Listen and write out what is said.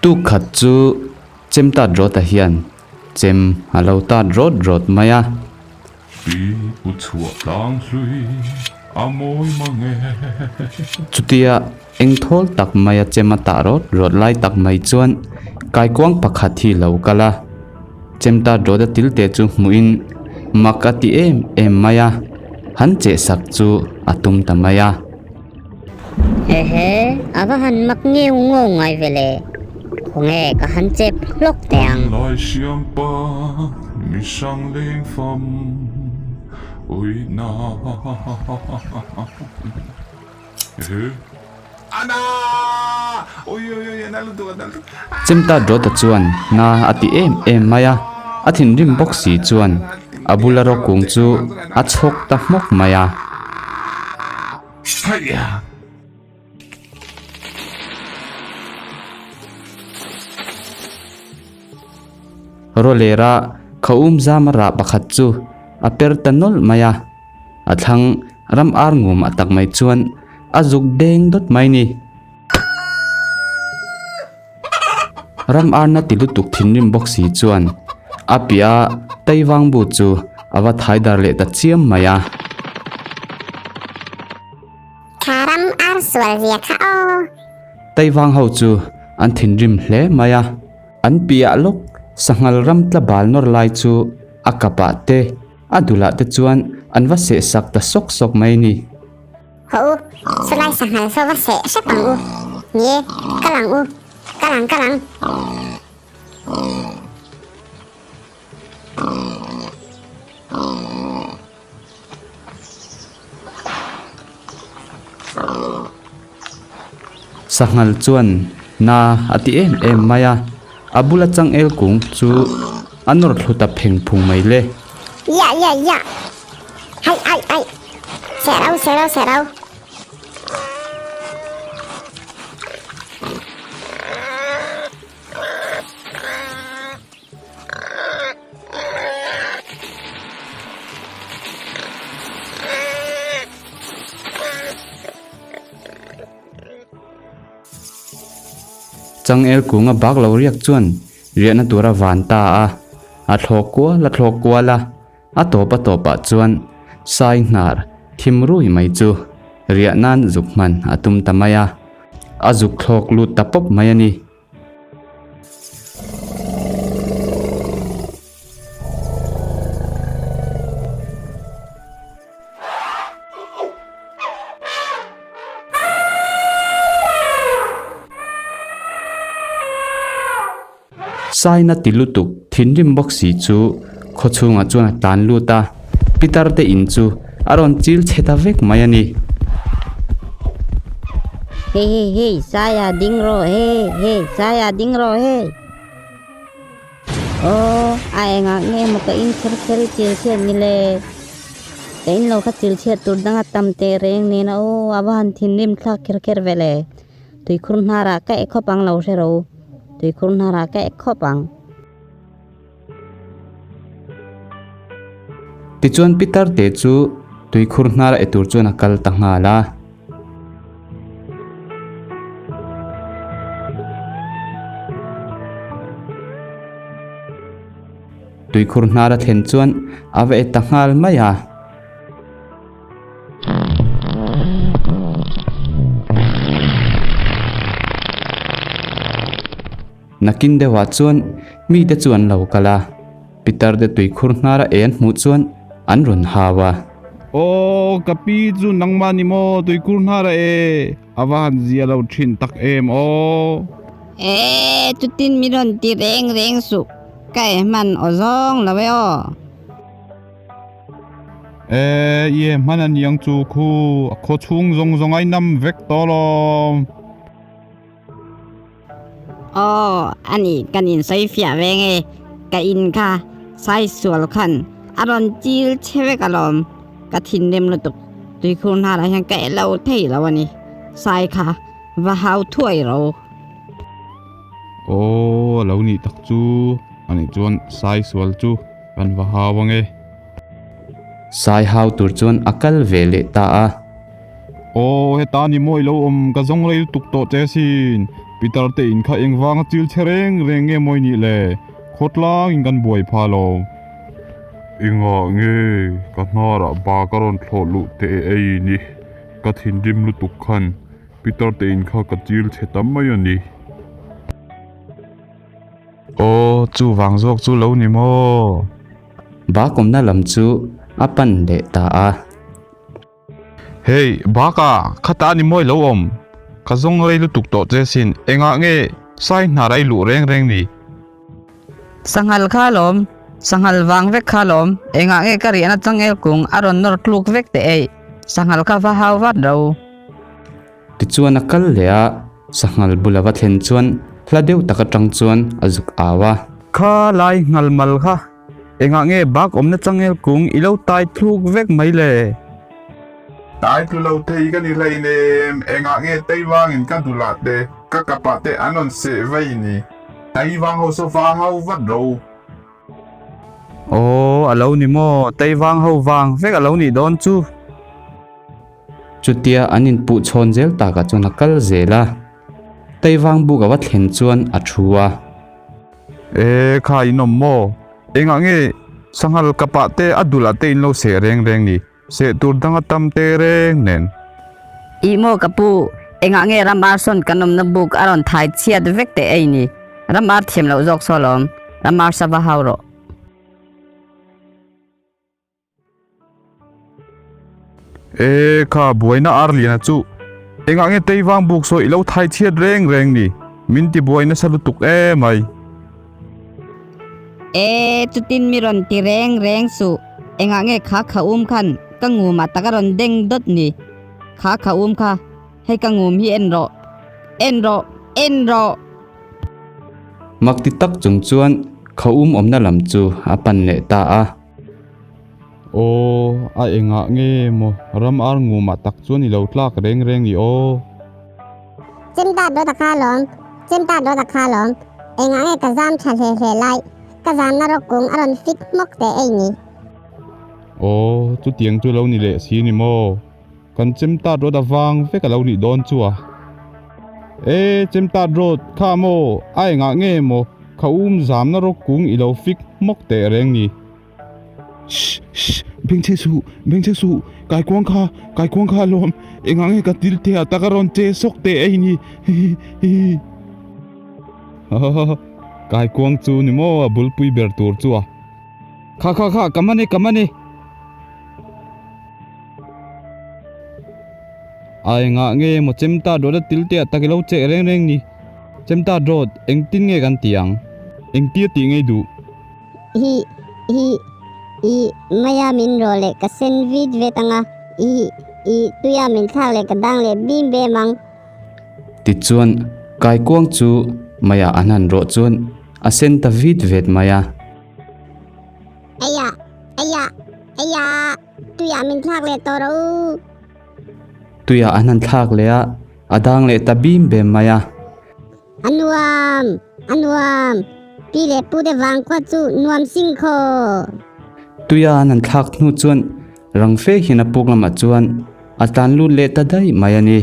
Tuk khat chu chem tat rawta hian chem a lo tat rawt rawt mai a. Pi pu chhuah tlang hlui a mawi mang e. Chutia eng thawl tak maia chem a tah rawt rawt lai tak mai chuan kaikuang pakhat hi lo kal a, chem tat rawt a til te chu hmuhin mak a ti em em mai a, han cheh sak chu a tum ta mai a. Hehe, a va han mak ngeu ngau ngai ve le. Khawnge ka han chep hlawk teh ang. Lai siam pa mi hrang leng fam ui na he ana ui ui ui ana lutuk ana lutuk. Chemta Dawta chuan na a ti em em mai a, a thinrim bawk si chuan a bula rawkung chu a chhawk ta hmawk mai a. Rawlera khaum zama rah pakhat chu a per ta nawlh mai a, a thlang ram ar ngum a tak mai chuan a zuk deng dawt mai ni. Ram arna ti lutuk thinrim bawk si chuan a piah a Taivang bu chu a va thai dar leh ta chiam mai a. Kha ram ar sual zia kha aw. Taivang ho chu an thinrim hle mai a, an piah lawk sanghal ram tla bal nawr lai chu a kapah te a dulah te chuan an va seh sak ta sawk sawk mai ni. Haw u, chulai sanghal saw va seh hrep ang u. Ni e, kal ang u, kal ang kal ang. Sanghal chuan na a ti em em mai a, a bula changel kung chu a nawr thlu ta pheng phung mai le. Ya ya ya! Hai ai ai! Serau serau serau! Changel kunga bak lo riak chuan riahna tur a van ta a, a thlawk kual a thlawk kual a, a tawp a tawpah chuan sai hnar thim rui mai chu riah nan zuk hman a tum ta mai a, a zuk thlawk lut ta pawp mai a ni. Saina ti lutuk thinrim bawk si chu khaw chhungah chuan a tlan lut a, pitar te in chu a rawn chil chhe ta vek mai a ni. Hey hey hey Saia ding rawh hey hey Saia ding rawh hey. Aw a engah nge maw ka in kher kher i chil chhiat ni le. Ka in lo kha chil chhiat tur danga tam teh reng nen a aw a va han thinrim thlak kher kher ve le. Tuikhur hnarah ka eh khawp ang lo hre ro u. Tuikhur hnarah ka eh khawp ang. Tichuan Pitar te chu tuikhur hnara e tur chuan a kal ta nghal a. Tuikhur hnara thlen chuan a va e ta nghal mai a. Nakin deuhah chuan mite chu an lo kal a, Pitar te tuikhur hnara e an hmuh chuan an rawn hau a. Aw, ka pi chu nangmah ni maw tuikhur hnara e, a va han zia lo thin tak em aw. E, chutin mi rawn ti reng reng suh, ka e hman aw zawng lo e aw. E, i e hman a niang chu khu, a khaw chhung zawng zawng a inam vek tawh alawm. Aw, a ni, kan insawi fiah ve nge, ka in kha sai sual khan a rawn chil che vek alawm, ka thinrim lutuk, tuikhur hnarah hian ka eh lo thei lo a ni, sai kha va hau thuai ro. Aw, a lo nih tak chu, a nih chuan sai sual chu kan va hau ange. Sai hau tur chuan a kal ve leh ta a. Aw heta ni maw i lo awm ka zawng rei lutuk tawh che sin. Pitar te in kha engvanga chil che reng reng nge mawi nih le? Khawtlang in kan buai pha lo. Engah nge ka hnarah ba ka rawn thlawh luh teh ei ni? Ka thinrim lutuk khan Pitar te in kha ka chil chhe tam mai a ni. Aw, chuvang zawk chu lo ni maw? Ba kawmna lam chu a pan leh ta a. Hey, baka, khata ni mawi lo awm. Ka zawng rei lutuk tawh che sin, engah nge sai hna rai luh reng reng ni? Sanghal kha lawm, sanghal vang vek kha lawm, engah nge ka riahna changel kung a rawn nawr tluk vek teh eih, sanghal kha va hau vat ro. Tichuan a kal leh a, sanghal bul a va thlen chuan hla deuh tak atang chuan a zuk au a. Kha lai nghal mal kha Engah nge bak awmna changel kung i lo tai thluk vek mai le? Tai tlu lo thei ka ni hleinem, engah nge tei vangin ka dulah te, ka kapah te an rawn seh vei ni? Tai vang ho sofa hau vat ro. Aw, a lo ni maw? Tei vang ho vang vek a lo nih dawn chu. Chutia an inpuh chhawn zel takah chuan a kal zel a, tei vang buk a va thlen chuan a thu a. E kha in awm maw? Engah nge sanghal kapah te a dulah te in lo seh reng reng ni? Seh tur dang a tam te reng nen. Ih maw ka pu, engah nge ram ar sawn kan awmna buk a rawn thai chhiat vek teh ei ni? Ram ar thiam loh zawk saw lawm, ram ar sava hau rawh. E kha buaina ar liana chu engah nge teivang buk sawi ilo thai chhiat reng reng ni min ti buai nasa lutuk emai. E chutin mi rawn ti reng reng suh engah nge kha kha um khan ka ngumah tak a rawn deng dawt ni kha kha um kha hei ka ngum hi en rawh en rawh en rawh. Mak ti tak chung chuan kha um awmna lam chu a pan leh ta a. Aw, a engah nge maw ram ar ngumah tak chuan i lo tlak reng reng i aw. Chemta dawt a kha lawm, chemta dawt a kha lawm, engah nge ka zam tha hle hle lai, ka zamna rawk kung a rawn fit hmawk teh ei ni. Aw, chutiang chu lo ni leh si ni maw, kan chemta dawt a vang vek a lo nih dawn chu a. E, chemta dawt kha maw, a engah nge maw kha um zamna rawk kung i lo fik hmawk teh reng ni. Shh shh bengchhe suh bengchhe suh kaikuang kha kaikuang kha alawm engah nge ka til te ah tak a rawn che sawk teh ei ni hi hi kaikuang chu ni maw a bulpui ber tur chu a kha kha kha ka man e ka man e a engah nge maw chemta dawt a til te ah tak ilo che reng reng ni chemta dawt engtin nge kan tih ang engtia tih ngei duh. Hi hi i maia min rawh leh ka sen vit vet anga i i tuia min thlak leh ka dang leh bim bem ang. Tichuan kaikuang chu maia an han rawh chuan a sen ta vit vet mai a. Eia eia eia tuia min thlak leh tawh rawh u. Tuia an han thlak leh a, a dang leh ta bim bem mai a. A nuam, a nuam, pi leh pu te vang khuat chu nuam sing khaw. Tuia an han thlak hnu chuan rang fe hian a puk lamah chuan a tlan lut leh ta daih mai a ni.